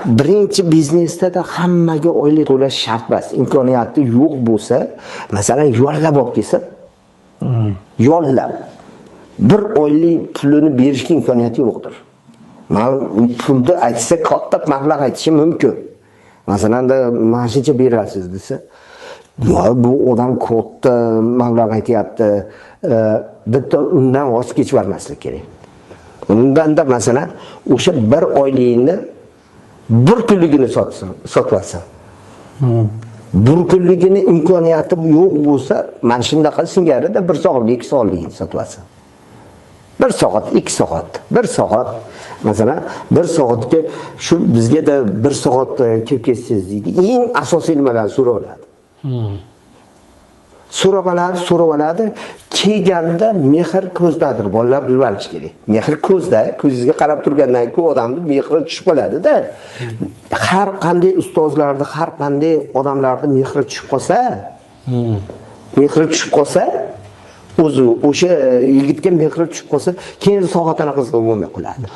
Birinchi biznesda hammaga oylik to'lash shart emas. Imkoniyati yo'q bo'lsa, masalan, yollab olib kelsa, yollab bir oylik pulini berishga imkoniyati yo'qdir. Man pulni aytsa, katta mablag' aytishi mumkin. Masalan, mana shuncha berasiz desa, "Ya, bu odam katta mablag' aytyapti." Bitta undan voz kechib yubormaslik kerak. Undanda masalan, o'sha bir oyligini bir kunligini sotsin, sotib. Bir kunligini imkoniyati yo'q bo'lsa, mana shunaqa singarida 1 soatlik, 2 soatligini sotib olsin. 1 soat, 2 soat, 1 soat. Masalan, 1 soatga shu bizga da 1 soat kelib ketsangiz deydi. Eng asosiy nimalarni so'rab oladi. So'rab oladi, so'rab oladi. Kelganda mehr ko'zdadir. Bolalar bilib olish kerak. Mehr ko'zda, ko'zingizga qarab turgandan keyin odamni mehri tushib qoladi-da. Har qanday ustozlarni, har qanday odamlarni mehri tushib qolsa, mehri tushib qolsa, o'zi o'sha yigitga mehri tushib qolsa, keyin soatini qiziq bo'lmay qoladi.